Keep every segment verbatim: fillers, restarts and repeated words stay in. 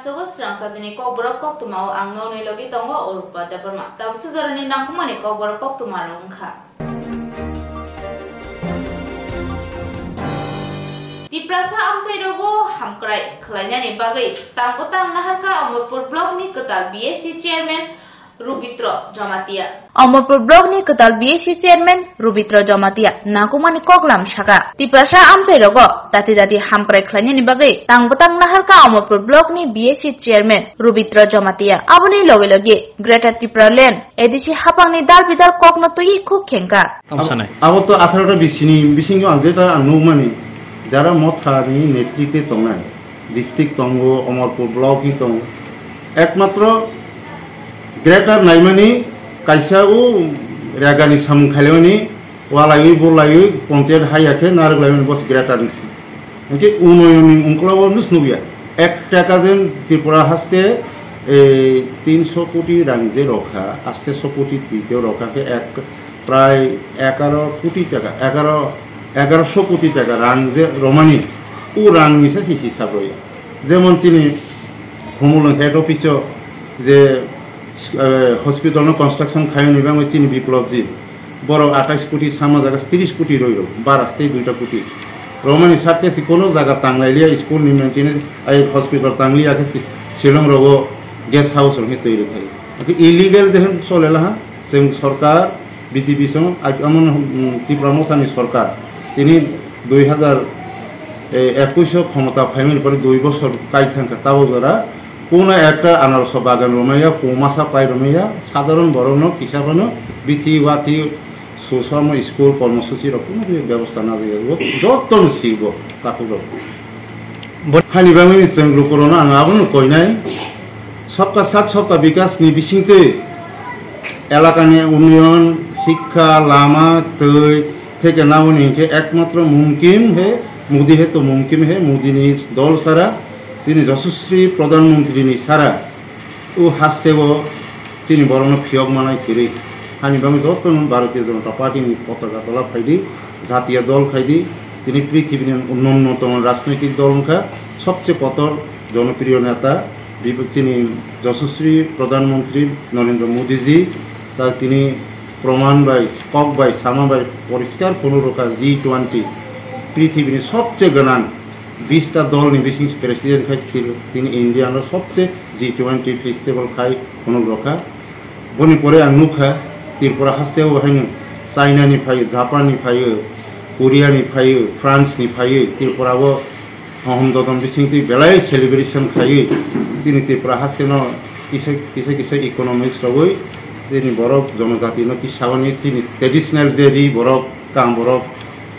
Sogo srangsa dini kokborok koktwmao ang nokni logi tongo Orupa Debbarma. Tabuksa jorani nangkukmani kokborok koktwmarok wngkha. Tiprasa amchairogo hamkrai khlainani bagwi tangbo tang naharkha Omorpur blockni kwtal B A C chairman Rubitro Jamatia. Omorpur blockni kwtal B A C chairman Rubitro Jamatia nangkukmani koklam saka. Tiprasa amchairogo dati dati hamkrai khlainani bagwi tangbo tang naharkha Omorpur blockni B A C chairman Rubitro Jamatia. Aboni loge loge Greater Tipraland A D C haphangni dal bidal kokno twiwi khuk khengkha. Tamo sanai. Abo to atharo ta bisini bisingo ang jeta ang nukmani jara mothani netrite tongnai. District tongo, Omorpur block hi tongo. Ekmatro greater naimani kaisa o rega ni samung khailaiwi walaiwi bolaiwi ponchayat haya khe narwk laiwi bos greater ni si. Hwnkhe unnoyon ni ungkla o nus nukya. Ek taka jen Tripura haste, eh, tinso koti rang je rokha, aste so koti twi je rokha khe ek, prai egaro koti taka, egaro, egaroso koti taka rang je romani, o rang ni se si hisab roya. Jemon chini Khumulwng head office o je, eh, hospital no construction khaiyani bagwi chini Biplop ji, borok atais koti sama jaga tris koti roi rok, bara tei duita koti. Romani sakte si kono jaga tanglai liya, school ni maintenance, ai hospital tangliya khe si-, Shillong rogo guest house rok khe twi rwkhai. Akhe illegal jehon chole laha, chwng sorkar, B J P song, ai, amon, mm, Tipra Mothani sorkar. Tini dui hazar ekush o khomota phaimani pore dui bosor kai thangkha, tabo jora kono ekta anarso bagan romaya, komasa pai romaya, sadharon borokno, kisa phano bithi wathi, susomo school kormosuchi rok kono bebosta na jaya, jotono sibo takhuk rok. Bo- Hani bagwi chwng lukurokno ang abono koinai, sabka sath sabka bikas ni bisingtwi elakani unnoyon, sikha, lama, twi, theke naboni hinkhe ekmatro mumkin he, Modi he to mumkin he, Modi ni dol sara, chini Yashaswi Pradhan Mantri ni sara, o haste o chini borokno phiyok manai kwrwi. Hani bagwi jotono Bharatiya Janata Party ni potaka tola phaidi, jatiya dol khaidi, tini prithibini unnannotomo rajnoitik dol wngkha, sobse kotor jonopriyo neta, bibo chini Yashaswi Pradhan Mantri Narendra Modi ji, ta tini proman bai, kok bai, sama bai poriskar phunuk rwkha G twenty prithibini sobse gwnang bista dolni bising president khai tini India no sobse G twenty festival khai phunuk rwkha. Boni pore ang nukha Tripura haste o haino China ni phaio, Japan ni phaio, Korea ni phaio, France ni phaio, Tripura o Hohom dodom bisingtwi belai celebration khaiwi chini Tripura hasteno kisa, kisa, kisa economics rogwi chini borok jonojatino tisawani chini traditional je ri borok, kam borok,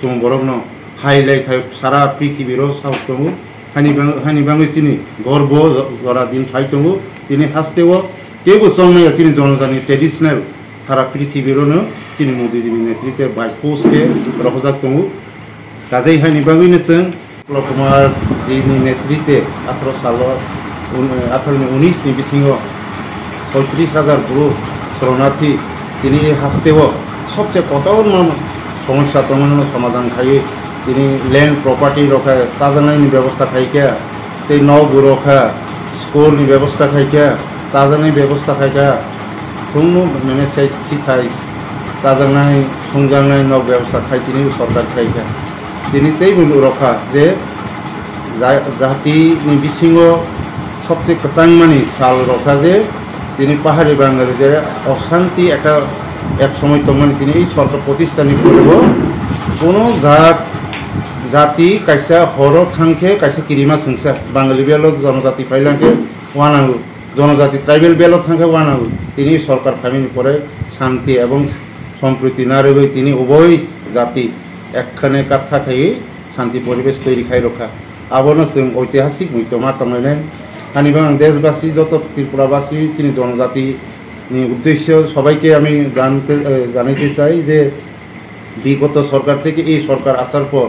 chwng borokno hai lai khai sara prithibiro sao tongo. Hani bang-, hani bangwi chini gorbo jora din phai tongo. Tini hasteo kebo chongmaya chini jonojatini traditional sara prithibirono chini Modi jini netrite by force khe rohojak tongo. Kajei haini bagwino chwng Biplab Kumar jini netrite atharo salo, un-, atharo ni unis ni bisingo soitris hajar bru shoronathi tini hasteo sobse kotorma somosya tongmano somadhan khaiwi tini land property rokhe chajaknaini bebosta khaikhe tei nokbo rokha, school ni bebosta khaikhe, chajaknai bebosta khaikhe, chwngno manage khai khithai chajaknai, songjaknai nok bebosta khai tini sorkar khaikha. Tini teibo rokha je ja-, jati ni bisingo sobse kwchangmani sal rokha je tini pahari Bangali je oshanti ekta ek somoi tongmani tini ei sorkar protistha ni pore bo kono jat jati kaisa horo thangkhe kaisa kirima swngsa Bangali belo jonojati phailangkhe wanango. Jonojati tribal belt o thangkhe wanango. Tini sorkar phaimani pore shanti ebong sompriti narwgwi tini uboi jati ekkhane katha khaiwi shanti poribesh toiri khai rokha. Abono chwng oitihasik muitu ma tonglainai. Ani bang ang deshbasi joto Tripurabasi chini jonojati ni uddesyo sobaike ami jante, eh, janaite chai je বিগত সরকার থেকে এই সরকার আসার পর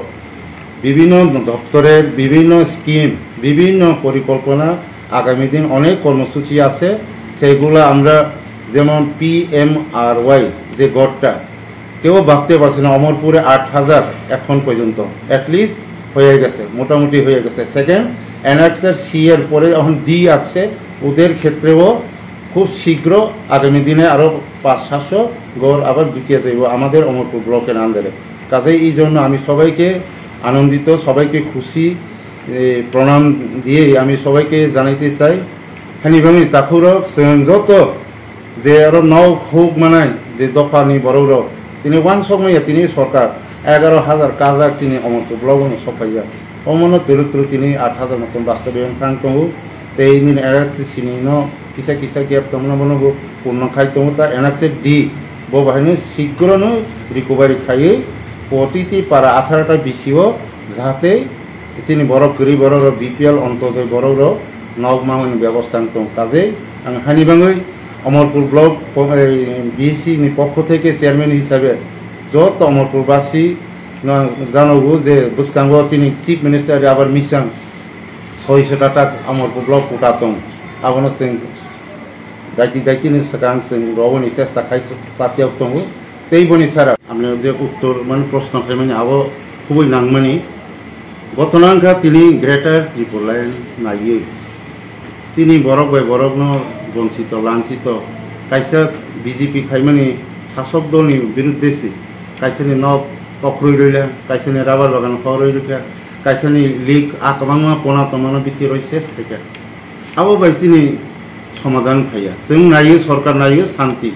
বিভিন্ন দপ্তরের বিভিন্ন স্কিম, বিভিন্ন পরিকল্পনা, আগামী দিন অনেক কর্মসূচি আছে। সেইগুলো আমরা যেমন পিএমআরওয়াই যে গড়টা, কেউ ভাবতে পারছে না, অমরপুরে আট হাজার এখন পর্যন্ত অ্যাটলিস্ট হয়ে গেছে, মোটামুটি হয়ে গেছে। সেকেন্ড, এনএক্সের সি এর পরে এখন ডি আসছে, ওদের ক্ষেত্রেও খুব শীঘ্র আগামী দিনে আরও পাঁচ সাতশো ঘর আবার ঢুকিয়ে যাইব আমাদের অমরপুর ব্লকের আন্ডারে। কাজেই এই জন্য আমি সবাইকে আনন্দিত, সবাইকে খুশি, এ, প্রণাম দিয়ে আমি সবাইকে জানাইতে চাই। Hani bangni takhurok chwng joto je aro nok huk manai je dophani borok rok tini wansok maya tini sorkar egaro hajar kajak tini Omorpur block no sophaiya. Omono twrwk twrwk tini aat hajar moton bastabayon thang tongo. Tei nini N H C C ni no kisa kisa gap tongmano bono bo purno khai tongo ta N H C D bo bahai no sikro no recovery khaiwi protiti para atharo ta B C o jahate chini borok kwrwi borok rok B P L ontodoi borok rok nok mangmani bebosta wng tong. Kajei ang hani bangwi Omorpur block po-, ei, D C ni pokho theke chairman hisabe joto Omorpur basi no ang janogo je bwskango chini chief minister Rabar Misang soiso tatak Omorpur block kuta tong. Abono chwng daiti daiti ni swkang chwng roboni chesta khai chatiyok tongo. Tei boni sara amne je uttor mane proshno khaimani abo khubui nangmani. Gotona wngkha tini Greater Tripura Line naiwi chini borok bai borokno bonchito lanchito kaisa B J P khaimani sasok dolni birudde se kaisani nok kokroi roila, kaisani rubber bagan kokroi roikha, kaisani leak a kwbangma pona tongmano bithi roi ses khaikha. Abo bai chini somadhan phaiya. Chwng naiyo, sorkar naiyo, shanti.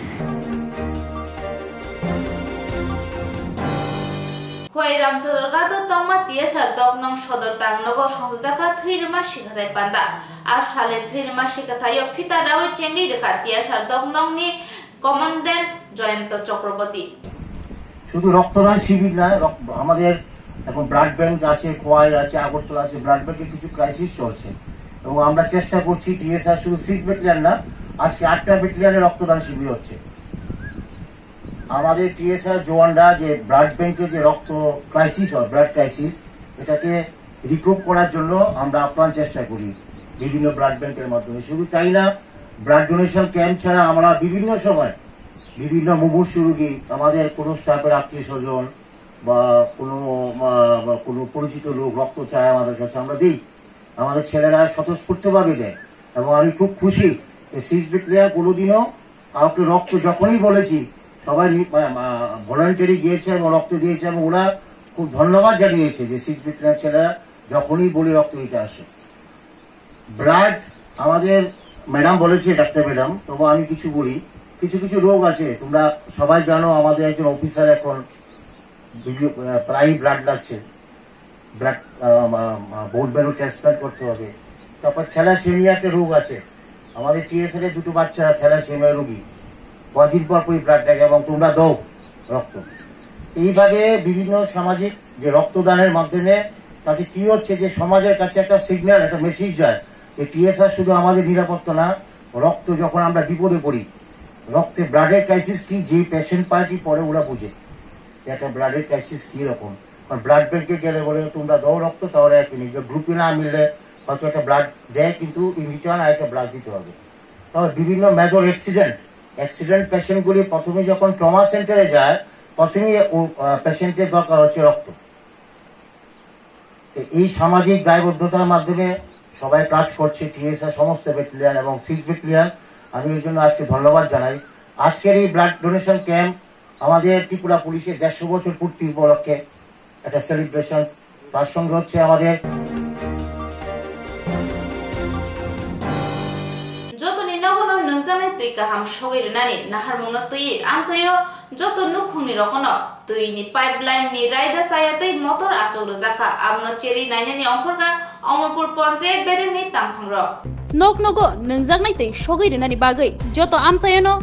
Khwai Ramchandra Ghat o tongma T S R Doknong Sodor Tangnogo songchajakha thwirima sikhathai panda. A salni thwirima sikhathaio phita rawi chengwi rwkha T S R Doknongni Commandant Jayanta Chakraborty. শুধু রক্তদান শিবির নয়, রক-, আমাদের এখন blood bank আছে, খোয়াই আছে, আগরতলা আছে, ব্লাড ব্যাংকে কিছু ক্রাইসিস চলছে এবং আমরা চেষ্টা করছি টিএসআর শুধু সিক্স ব্যাটালিয়ন না, আজকে আটটা ব্যাটালিয়নে রক্তদান শিবির হচ্ছে। আমাদের টিএসআর জওয়ানরা যে ব্লাড ব্যাংকে যে রক্ত ক্রাইসিস হয়, ব্লাড ক্রাইসিস, এটাকে রিকুপ করার জন্য আমরা আপ্রাণ চেষ্টা করি বিভিন্ন ব্লাড ব্যাংকের মাধ্যমে। শুধু তাই না, ব্লাড ডোনেশন ক্যাম্প ছাড়া আমরা বিভিন্ন সময় বিভিন্ন মুমূর্ষু রোগী, আমাদের কোনো স্টাফের আত্মীয় স্বজন বা কোনো, আহ, বা কোনো পরিচিত লোক রক্ত চায় আমাদের কাছে, আমরা দিই। আমাদের ছেলেরা স্বতঃস্ফূর্তভাবে দেয় এবং আমি খুব খুশি যে সিক্স ব্যাটালিয়ন কোনোদিনও কাউকে রক্ত যখনই বলেছি, সবাই নি-, আহ, আহ, ভলান্টারি গিয়েছে এবং রক্ত দিয়েছে এবং ওরা খুব ধন্যবাদ জানিয়েছে যে সিক্স ব্যাটালিয়ন ছেলেরা যখনই বলি রক্ত দিতে আসে। ব্লাড আমাদের ম্যাডাম বলেছে, ডাক্তার ম্যাডাম, তবু আমি কিছু বলি। কিছু কিছু রোগ আছে, তোমরা সবাই জানো, আমাদের একজন অফিসার এখন বিভিন্ন, আহ, প্রায়ই ব্লাড লাগছে, ব্লাড, আহ, আহ, আহ, বোন ম্যারো ট্রান্সপ্ল্যান্ট করতে হবে। তারপর থ্যালাসেমিয়া একটা রোগ আছে, আমাদের টিএসআর এ দুটো বাচ্চা থ্যালাসেমিয়া রোগী, কদিন পর পরই ব্লাড লাগে এবং তোমরা দাও রক্ত। এইভাবে বিভিন্ন সামাজিক যে রক্তদানের মাধ্যমে তাতে কি হচ্ছে, যে সমাজের কাছে একটা সিগন্যাল, একটা মেসেজ যায় যে টিএসআর শুধু আমাদের নিরাপত্তা না, রক্ত যখন আমরা বিপদে পড়ি, রক্তে ব্লাডের ক্রাইসিস কি, যে পেশেন্ট পার্টি পড়ে ওরা বুঝে যে একটা ব্লাডের ক্রাইসিস কি রকম। কারণ ব্লাড ব্যাংকে গেলে বলে তোমরা দাও রক্ত, তাহলে এক মিনিট, গ্রুপে না মিললে হয়তো একটা ব্লাড দেয়, কিন্তু ইন রিটার্ন আরেকটা ব্লাড দিতে হবে। তাহলে বিভিন্ন মেজর অ্যাক্সিডেন্ট, অ্যাক্সিডেন্ট পেশেন্টগুলি প্রথমে যখন ট্রমা সেন্টারে যায়, প্রথমেই ও, আহ, পেশেন্টের দরকার হচ্ছে রক্ত। তো এই সামাজিক দায়বদ্ধতার মাধ্যমে সবাই কাজ করছে, টিএসআর সমস্ত ব্যাটালিয়ন এবং সিক্স ব্যাটালিয়ন। আমি এই জন্য আজকে ধন্যবাদ জানাই। আজকের এই ব্লাড ডোনেশন ক্যাম্প আমাদের ত্রিপুরা পুলিশের দেড়শো বছর পূর্তি উপলক্ষে একটা সেলিব্রেশন। তার সঙ্গে হচ্ছে আমাদের Jotoni nogono nwngjaknai twi kaham sogwi rwnani naharmungno twiwi amchaio joto nukhungni rokono twini pipeline ni raida chaya tei motor achuk rwjakha, abono cherwi nainani ongkhorkha Omorpur Ponchayat bedekni tangphangrok. Nok nogo nwngjaknai twi sogwi rwnani bagwi joto amchaiono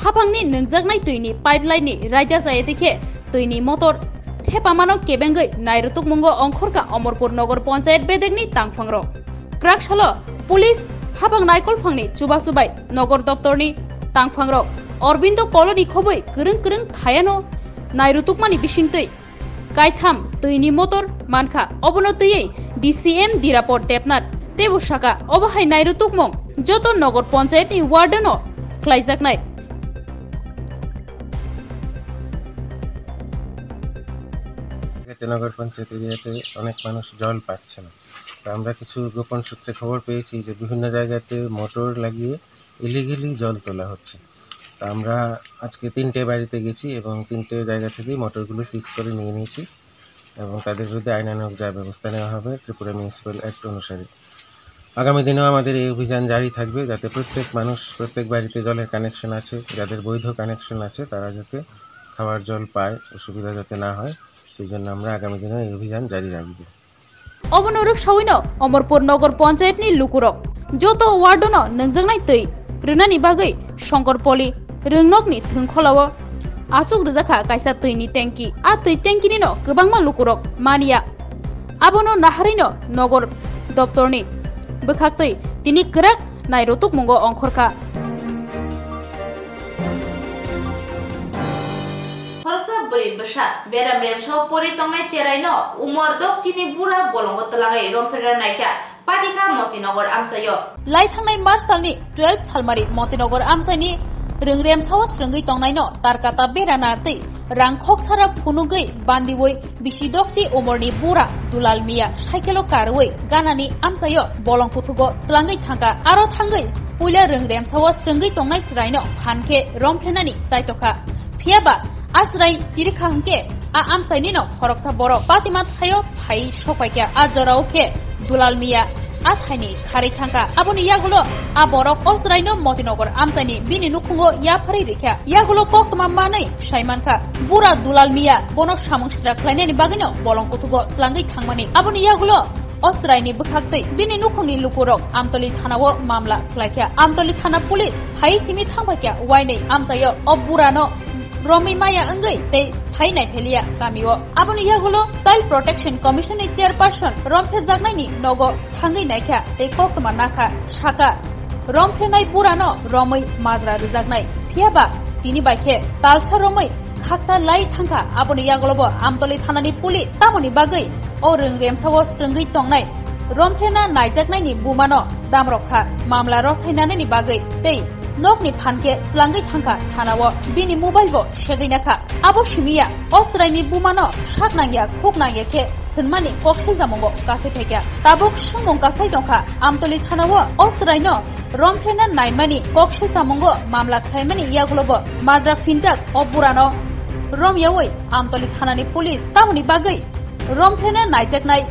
haphangni nwngjaknai twini pipeline ni raida chaya twi khe twini motor thepamano kebengwi nairutukmungo ongkhorkha Omorpur Nogor Ponchayat bedekni tangphangrok. Kwrak salo police haphang naikolphangni chubachu bai Nogor doptorni tangphangrok Aurobindo Colony khobwi kwrwng kwrwng thayano nairutukmani bisingtwi kaitham twini motor mankha, obono twiwi D C M Dirapor Debnath teibo sakha, obo hai nairutukmung joto Nogor Ponchayatni wardano khlaijaknai. এতে নগর পঞ্চায়েত এরিয়াতে অনেক মানুষ জল পাচ্ছে না। আমরা কিছু গোপন সূত্রে খবর পেয়েছি যে বিভিন্ন জায়গাতে মোটর লাগিয়ে ইলিগালি জল তোলা হচ্ছে। তা আমরা আজকে তিনটে বাড়িতে গেছি এবং তিনটে জায়গা থেকেই মোটরগুলো সিজ করে নিয়ে নিয়েছি এবং তাদের বিরুদ্ধে আইনানুগ যা ব্যবস্থা নেওয়া হবে ত্রিপুরা মিউনিসিপ্যাল অ্যাক্ট অনুসারে। আগামী দিনেও আমাদের এই অভিযান জারি থাকবে, যাতে প্রত্যেক মানুষ, প্রত্যেক বাড়িতে জলের কানেকশন আছে, যাদের বৈধ কানেকশন আছে, তারা যাতে খাওয়ার জল পায়, অসুবিধা যাতে না হয়, সেই জন্য আমরা আগামী দিনেও এই অভিযান জারি রাখবো। Obono rwksawino Omorpur Nogor Ponchayatni lukurok joto wardono nungjaknai twi rwnani bagwi Songkorpoli rwngnokni thwngkholao aswk rwjakha kaisa twini tanki. A twi tankinino kwbangma lukurok manya. Abono naharwino nogor doptorni bwkhaktwi tini kwrak nairotukmungo ongkhorkha. Khoroksa bwrwi bwsa beram remsao pori tongnai cheraino umor dok chini bura bolongo twlangwi romphera naikha patikha Motinogar amchaio. Lai thangnai March salni twelve salmari Motinogar amchaini rwngremsao swrwngwi tongnaino tarkata bera nartwi rang khoksara phunugwi bandiwi bisi dokchi umorni bura Dulal Miya cycle-o karwi ganani amchaio bolong kuthugo twlangwi thangkha. Aro thangwi puila rwngremsao swrwngwi tongnai chwraino phan khe romphrenani chaitokha. Phiyaba a chwrai chirikha hwnkhe a amchainino khoroksa borok patima thaio phai sokpaikha. A jorao khe Dulal Miya a thaini kharwi thangkha. Aboni yagulo a borok o chwraino Motinogar amchaini bini nukhungo yapharwi rikha. Yagulo koktwma manwi sai mankha. Bura Dulal Miya bono samung sitra khlainani bagwino bolong kuthugo twlangwi thangmani. Aboni yagulo o chwraini bwkhaktwi bini nukhungni lukurok Amtoli thanao mamla khlaikha. Amtoli thana police phai simi thangphaikha, wainwi amchaio o burano romwi maya wngwi tei phai naipheliya kamio. Aboni yagulo Child Protection Commission ni chairperson romphrejaknaini nogo thangwi naikha tei koktwma nakha, saka, romphrenai burano romwi majra rwjaknai. Phiyaba tini bai khe talsa romwi khaksa lai thangkha. Aboni yagulobo Amtoli thanani police tamoni bagwi o rwngremsao swrwngwi tongnai romphrena naijaknaini bumano damrok kha mamla rwsainanini bagwi tei nokni phan khe twlangwi thangkha thanao. Bini mobile bo segwi nakha. Abo simiya o chwraini bumano sak nangya khuk nangya khe hwnmani kok siljamungo kasai phaikha. Tabuk swngmung kasai tongkha Amtoli thanao o chwraino romphena naimani kok siljamungo mamla khlaimani yagulobo majra phinjak o burano romyawi Amtoli thanani police tamoni bagwi romphena naijaknai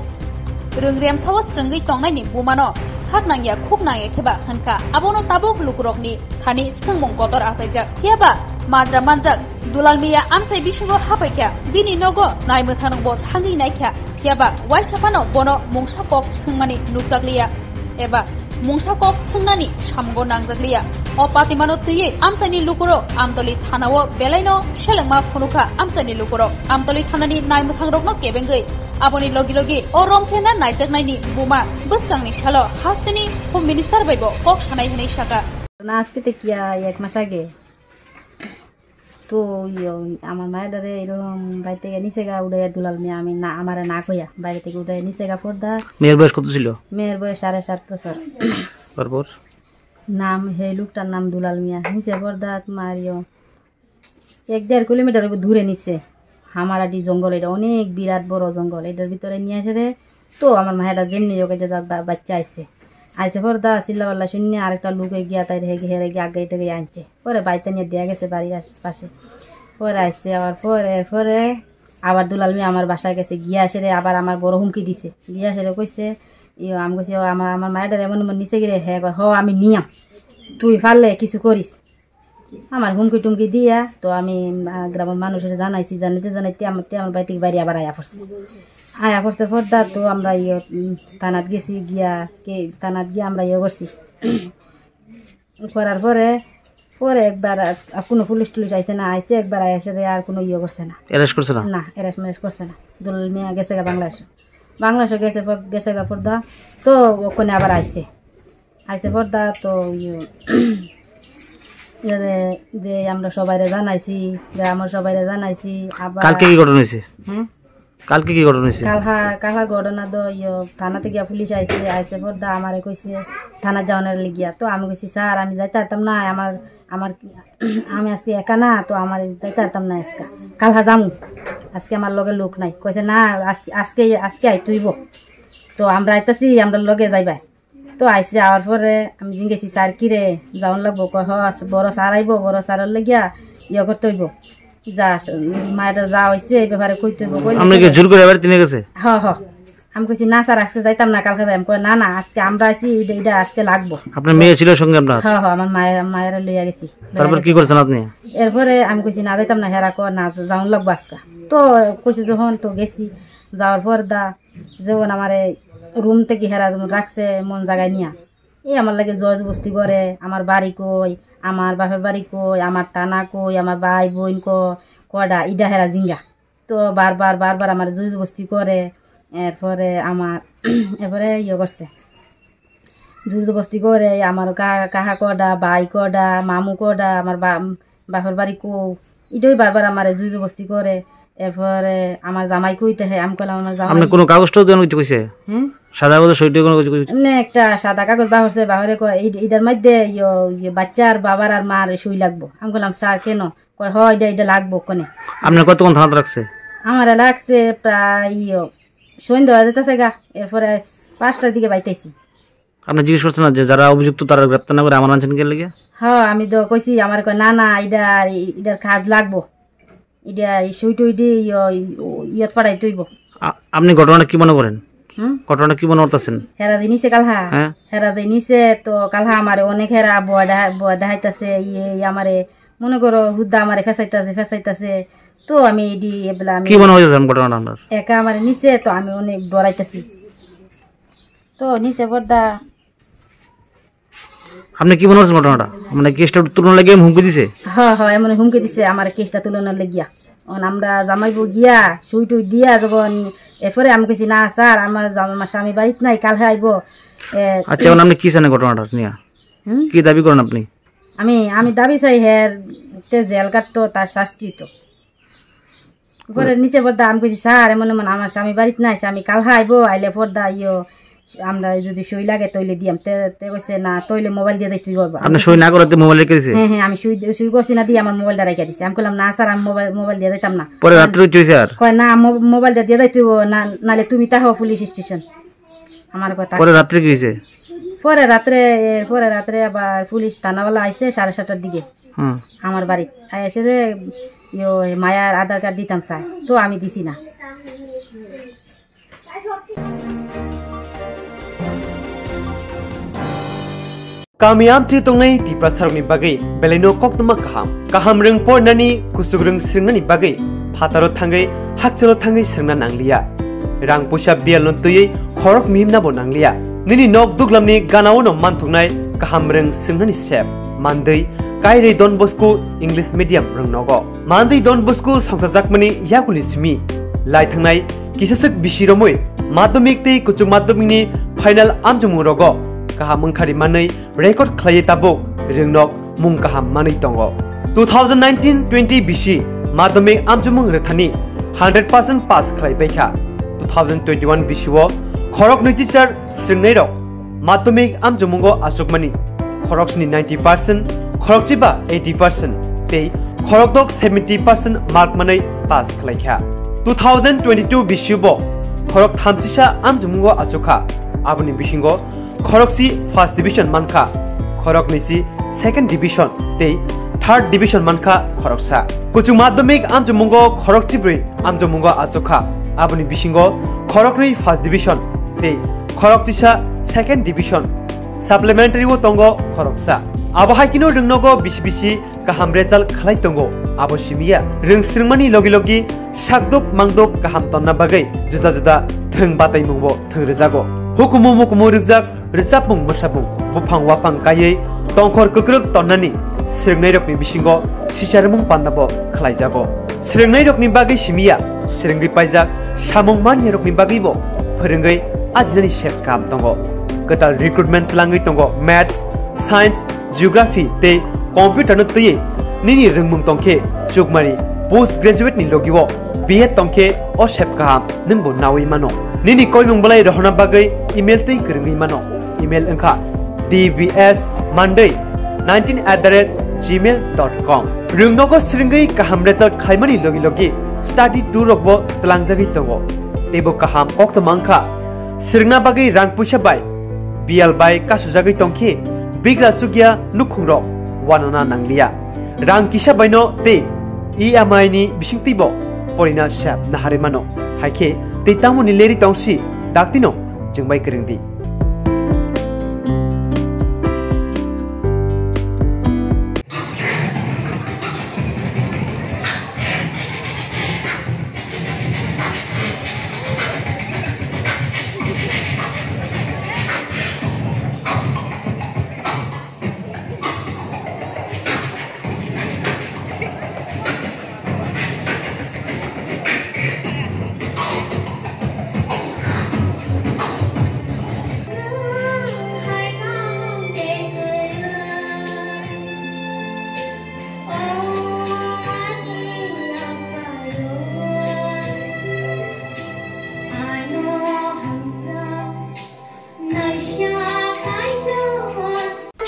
rwngremsao swrwngwi tongnaini bumano sak nangya khuk nangya kheba hwnkha. Abono tabuk lukurokni thani swngmung kotor achaijak. Phiyaba majra manjak Dulal Miya amchai bisingo hapaikha, bini nogo naimwthangbo thangwi naikha. Phiyaba waisa phano bono mungsa kok swngmani nukjakliya eba mungsa kok swngnani samungo nangjakliya. O patimano twiwi amchaini lukurok Amtoli thanao belaino selengma phunukha. Amchaini lukurok Amtoli thanani naimwthangrokno kebengwi aboni logi logi o romphena naijaknaini buma bwskangni salo hasteni Home Minister baibo kok sanai hwnwi saka. Na aske te kiya ek mas age. তো ইয়ে, ওই আমার মায়ের ডারে এরকম বাড়ি থেকে নিচে গা উঠে দুলাল মিয়া, আমি না, আমারে না কইয়া বাইরে থেকে উঠে নিচে গা পর্দা। মেয়ের বয়স কত ছিল? মেয়ের বয়স সাড়ে সাত বছর। তারপর? নাম, সেই লোকটার নাম দুলাল মিয়া। নিচে পর্দা তোমার ইয়ে এক দেড় কিলোমিটার দূরে নিচে। হামারাডি জঙ্গল, এটা অনেক বিরাট বড় জঙ্গল। এটার ভিতরে নিয়ে এসে রে তো আমার মায়েরা যেমনি যোগে যে বা-, বাচ্চা আইছে। আইছে পর দা চিল্লা পাল্লা শুনে আরেকটা লোক এগিয়ে তাই রেগে হেরে গিয়ে আগে এটা গিয়ে আনছে। পরে বাড়িতে নিয়ে দেয়া গেছে বাড়ির আশেপাশে। পরে আইছে আবার পরে, পরে আবার দুলাল মিয়া আমার বাসায় গেছে। গিয়ে আসে রে আবার আমার বড় হুমকি দিছে। গিয়ে আসে রে কইছে, "ইয়ো," আমি কইছি, "ও আমার, আমার মায়েরা এমন এমন নিচে গিয়ে," হ্যাঁ কয়, "হ আমি নিয়াম, তুই পারলে কিছু করিস।" আমার হুমকি টুমকি দিয়া তো আমি, আহ, গ্রামের মানুষের জানাইছি, জানাইতে জানাইতে আমার, তে আমার বাড়ি থেকে বাইরে আবার আয়া পড়ছে। আয়া পড়তে পর্দা তো আমরা ইয়ে, উম, থানাত গেছি, গিয়া কে থানাত গিয়ে আমরা ইয়ে করছি। করার পরে, পরে একবার আর, আর কোনো পুলিশ টুলিশ আইছে না, আইছে একবার আয়া সাথে আর কোনো ইয়ে করছে না। অ্যারেস্ট করছে না? না, অ্যারেস্ট ম্যারেস্ট করছে না। দুলাল মিয়া গেছে গা বাংলাদেশে। বাংলাদেশে গেছে পর-, গেছে গা পর্দা, তো ওখানে আবার আইছে। আইছে পর্দা তো ইয়ে, এরে যে আমরা সবাইরে জানাইছি, গ্রামের সবাইরে জানাইছি, আবার কালকে কি ঘটনা হয়েছে? হ্যাঁ? কালকে কি ঘটনা হয়েছে? কালহা, কালহা ঘটনা তো ইয়ে, থানাতে গিয়া পুলিশ আইছে, আইছে পর্দা আমারে কইছে থানা যাওয়ানোর লিগিয়া। তো আমি কইছি, "স্যার, আমি যাইতে পারতাম না, আমার, আমার, আমি আজকে একা না, তো আমার যাইতে পারতাম না আজকে। কালহা যামু, আজকে আমার লগে লোক নাই।" কইছে, "না, আজ-, আজকে, আজকে আই তুইব।" তো আমরা আইতাছি, আমরা লগে যাইবা। তো আইসি, আওয়ার পরে আমি জিজ্ঞেসি, "স্যার, কি রে, যাওন লাগবো?" কয়, "হ, বড় স্যার আইবো, বড় স্যার লাগিয়া ইয়ে করতে হইব, যা, মায়ের যা হয়েছে এই ব্যাপারে কইতে হইব।" কইলে আপনি কি পরে জোর করে বাড়িতে নিয়ে গেছে? হ, হ। আমি কইছি, "না স্যার, আজকে যাইতাম না, কালকে যাইতাম।" কয়, "না, না, আজকে আমরা আইছি, এটা, এটা আজকে লাগবো।" আপনার মেয়ে ছিল সঙ্গে আপনার? হ, হ, আমার মায়ের, মায়ের লইয়া গেছি। তারপর কি করছেন আপনি? এরপরে আমি কইছি, "না, যাইতাম না।" হেরা কয়, "না, যাওন লাগবো আজকে।" তো কইছি যখন, তো গেছি। যাওয়ার পর দা যেমন আমারে রুম থেকে হেরা যেমন রাখছে মন জায়গায় নিয়া, এই আমার লাগে জয় জবস্তি করে, আমার বাড়ি কই, আমার বাপের বাড়ি কই, আমার থানা কই, আমার ভাই বোন ক-, কডা, ইডা হেরা জিঙ্গা। তো বারবার, বারবার আমার জয় জবস্তি করে, এরপরে আমার, এরপরে ইয়ে করছে, জোর জবরদস্তি করে, আমার কা-, কাকা কডা, ভাই কডা, মামু কডা, আমার বা-, বাপের বাড়ি কো, এটাই বারবার আমারে জোর জবরদস্তি করে। এরপরে আমার জামাই কইতে হয়, আমি কইলাম, "আমার জামাই।" আপনি কোনো কাগজ টাগজ দেন কিছু কইছে? হুম? সাদা কাগজ সই টই কোনো কিছু কইছে? এমনি একটা সাদা কাগজ বাহরছে, বাহরে কয়, "এই, এটার মধ্যে ইয়ো, ইয়ে, বাচ্চার বাবার আর মার সই লাগবো।" আমি কইলাম, "স্যার, কেন?" কয়, "হ, এটা, এটা লাগবো কোনে।" আপনার কতক্ষণ থানাত রাখছে? আমারে লাগছে প্রায়, ইয়ো, সন্ধ্যা হয়ে যেতেছে গা, এরপরে পাঁচটার দিকে বাইতেছি। আপনি জিজ্ঞেস করছেন না যে যারা অভিযুক্ত তারা গ্রেপ্তার না করে আমার আনছেন কে লেগে? হ্যাঁ, আমি তো কইছি, আমার কয়, "না, না, এটা, এটার কাজ লাগবো, এটা এই সই টই দিয়ে ইয়-, ইয়ত পাঠাই তুইব।" আ-, আপনি ঘটনাটা কি মনে করেন? হুম? ঘটনাটা কি মনে করতেছেন? হেরা দিনিছে কালহা। হ্যাঁ। হেরা দিনিছে তো কালহা আমারে অনেক হেরা বয়া দেখা-, বয়া দেখাইতাছে, ইয়ে, ইয়ে আমারে মনে করো হুদ্দা আমারে ফেসাইতাছে, ফেসাইতাছে। তো আমি এডি এবলা আমি কি মনে হইতেছে ঘটনাটা আপনার? একা আমারে নিছে তো আমি অনেক ডরাইতাছি। তো নিচে বড়দা। আপনি কি মনে করছেন ঘটনাটা? মানে কেসটা তুলনা লাগিয়ে হুমকি দিছে? হ্যাঁ, হ্যাঁ, এমন হুমকি দিছে আমার কেসটা তুলনা লাগিয়া। অন আমরা জামাইবো গিয়া, সুই টুই দিয়া যখন এরপরে আমি কইছি, "না স্যার, আমার জামা-, আমার স্বামী বাড়িতে নাই, কাল আইবো।" এ, আচ্ছা, এখন আপনি কি জানেন ঘটনাটা নিয়ে? হুম? কি দাবি করেন আপনি? আমি, আমি দাবি চাই হের তে জেল কাটতো, তার শাস্তি তো। পরে নিচে পর্দা আমি কইছি, "স্যার, এমন এমন আমার স্বামী বাড়িতে নাই, স্বামী কাল আইবো, আইলে পর্দা ইয়ো, আমরা যদি সই লাগে তইলে দিয়াম।" তে, তে কইছে, "না, তইলে মোবাইল দিয়ে যাইতে হইব।" আপনি সই না করাতে মোবাইল রেখে দিছে? হ্যাঁ, হ্যাঁ, আমি সই, সই করছি না দিয়ে আমার মোবাইলটা রেখে দিছে। আমি কইলাম, "না স্যার, আমি মোবাইল, মোবাইল দিয়ে যাইতাম না।" পরে রাত্রে কি হইছে আর? কয়, "না, মো-, মোবাইলটা দিয়ে যাইতে হইব, না, নালে তুমি তাহো পুলিশ স্টেশন।" আমার কথা। পরে রাত্রে কি হইছে? পরে রাত্রে, এ, পরে রাত্রে আবার পুলিশ থানাওয়ালা আইছে সাড়ে সাতটার দিকে। হুম। আমার বাড়ি। আই এসে রে, ইয়ো, মায়ার আধার কার্ড দিতাম স্যার, তো আমি দিছি না। Kami amchi tongnai Tiprasarokni bagwi belaino koktwma kaham. Kaham rwng pornani, kuchuk rwng swrwngnani bagwi phataro thangwi, hakchalo thangwi swrwngna nangliya. Rang puisa biyalno twiwi khorok mihimnabo nangliya. Nini nok duglamni ganaono manthoknai kaham rwng swrwngnani sep. Mandwi, Kairwi Don Bosco English Medium rwng nogo. Mandwi Don Bosco songchajakmani yakuni simi lai thangnai kisaswk bisi romwi madhyamik tei kuchuk madhyamikni final amchomung rogo kaham wngkhari manwi record khlaiwi tabuk rwngnok mung kaham manwi tongo. Two thousand nineteen twenty bisi madhyamik amchomung rwthani hundred percent pass khlai baikha. Two thousand twenty-one bisio khorok nwichichar swrwngnairok madhyamik amchomungo achukmani khoroksni ninety percent, khorokchiba eighty percent tei khorokdok seventy percent mark manwi pass khlaikha. Two thousand twenty-two bisibo khorok thamchisa amchomungo achukha, aboni bisingo khorokchi first division mankha, khoroknwisi second division tei third division mankha khoroksa. Kuchuk madhyamik amchomungo khorokchibrwi amchomungo achukha, aboni bisingo khoroknwi first division tei khorokchisa second division. Supplementary o tongo khoroksa. Abo hai kheno rwngnogo bisi bisi kaham result khlai tongo. Abo simiya rwng swrwngmani logi logi sakduk mangduk kaham tonna bagwi juda juda thwng bataimungbo thwng rwjago. Hukumu mukumu rwkjak rwchapmung mwsapmung buphang waphang kaiwi tongkhor kwkrwk tonnani swrwngnairokni bisingo sicharmung pandabo khlaijago. Swrwngnairokni bagwi simiya swrwngwi paijak samung maniyarokni bagwibo phwrwngwi ajinani sep kaham tongo. Kwtal recruitment twlangwi tongo Maths, Science, Geography tei Computer no twiwi nini rwngmung tongkhe chukmari post graduate ni logi o B Ed tongkhe o sep kaham nwngbo nawi mano. Nini koimung belai rohorna bagwi email twi kwrwngwi mano. Email wngkha D B S Monday nineteen at the rate gmail dot com. Rwngnogo swrwngwi kaham result khlaimani logi logi study tour rokbo twlangjagwi tongo. Teibo kaham koktwma wngkha Swrwngna bagwi rang puisa bai biyal bai kasujagwi tongkhe bigra chukya nukhungrok wanana nangliya. Rang kisa baino tei E M I ni bisingtwibo porina sep naharwi mano. Haikhe tei tamoni leri tongsi daktino chwngbai kwrwngdi.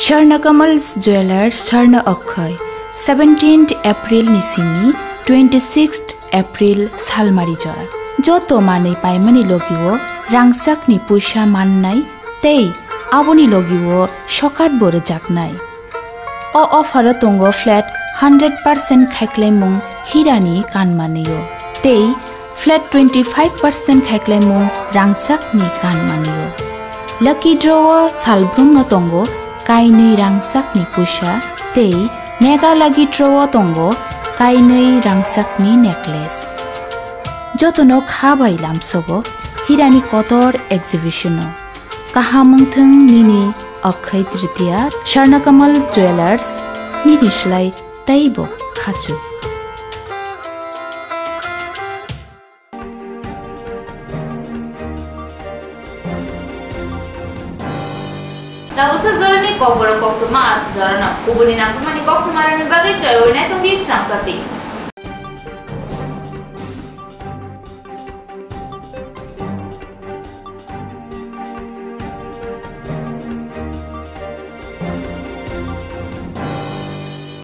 Swarna Kamal Jewellers, Swarna Akshay, seventeenth April ni simi twenty-sixth April salmari jora. Joto manwi paimani logio rangchakni puisa mannai tei aboni logio sokatbo rwjaknai. O offer o tongo flat hundred percent khaiklaimung hirani kanmanio tei flat twenty-five percent khaiklaimung rangchakni kanmanio. Lucky draw o salbrumno tongo kainwi rangchakni puisa tei mega lucky draw o tongo kainwi rangchakni necklace. Jotono kha bai lamsogo hirani kotor exhibition o. Kaham wngthung nini Akshay Tritiya, Swarna Kamal Jewellers, nini slai teibo khachuk. Tabuksa jorani kokborok koktwma aswk jorano kubuni nangkukmani koktwmarokni bagwi choiwi naitongdi Srang Sati.